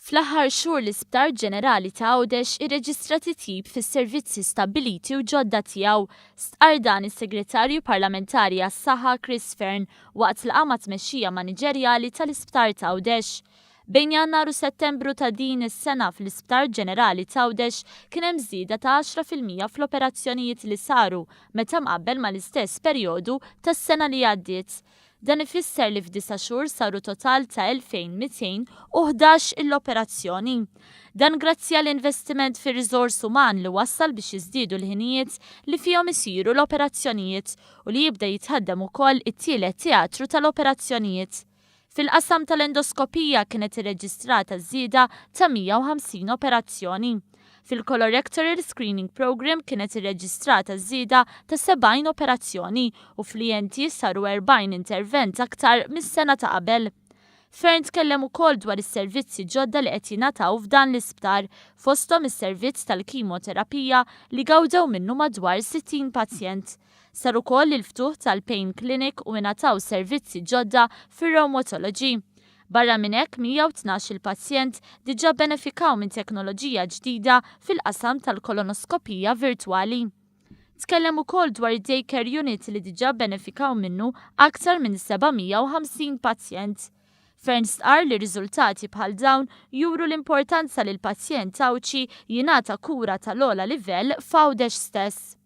Fl-aħħar xhur l-Isptar Ġenerali ta' Għawdex irreġistra titjib fis-servizzi stabbiliti u ġodda tiegħu. Stqarr dan is-Segretarju Parlamentari għas-Saħħa Chris Fearne waqt laqgħa mat-tmexxija maniġerjali tal-Isptar t'Għawdex. Bejn Jannar u Settembru ta' din is-sena fl-Isptar Ġenerali t'Għawdex kien hemm żieda ta' 10% fl-operazzjonijiet li saru meta mqabbel mal-istess perjodu tas-sena li għaddiet. Dan ifisser li f'disa' xhur saru total ta' 2,211 il-operazzjoni. Dan grazzi għal investiment fir-riżors uman li wassal biex jiżdiedu l-ħinijiet li fihom isiru l-operazzjonijiet u li jibda jitħaddem ukoll it-tielet teatru tal-operazzjonijiet. Fil-qasam tal-endoskopija kienet irreġistrata żieda ta' 150 operazzjoni. Fil-Colorectoral Screening Programme kienet irreġistrata żieda ta' 70 operazzjoni u fl-ENT saru 40 intervent aktar mis-sena ta' qabel. Fearne tkellem ukoll dwar is-servizzi ġodda li qed jingħataw f'dan l-isptar, fosthom is-servizz tal-kimoterapija li gawdew minnu madwar 60 pazjent. Sar ukoll il-ftuħ tal-Pain Clinic u ingħataw servizzi ġodda fir-rheumatology. Barra minn hekk 112 il-pazjent diġà benefikaw minn teknoloġija ġdida fil-qasam tal-kolonoskopija virtwali. Tkellem ukoll dwar id-Daycare Unit li diġà benefikaw minnu aktar minn 750 pazjent. Fearne stqarr li riżultati bħal dawn juru l-importanza li l-pazjent Għawdxi jingħata kura tal-ogħla livell f'Għawdex stess.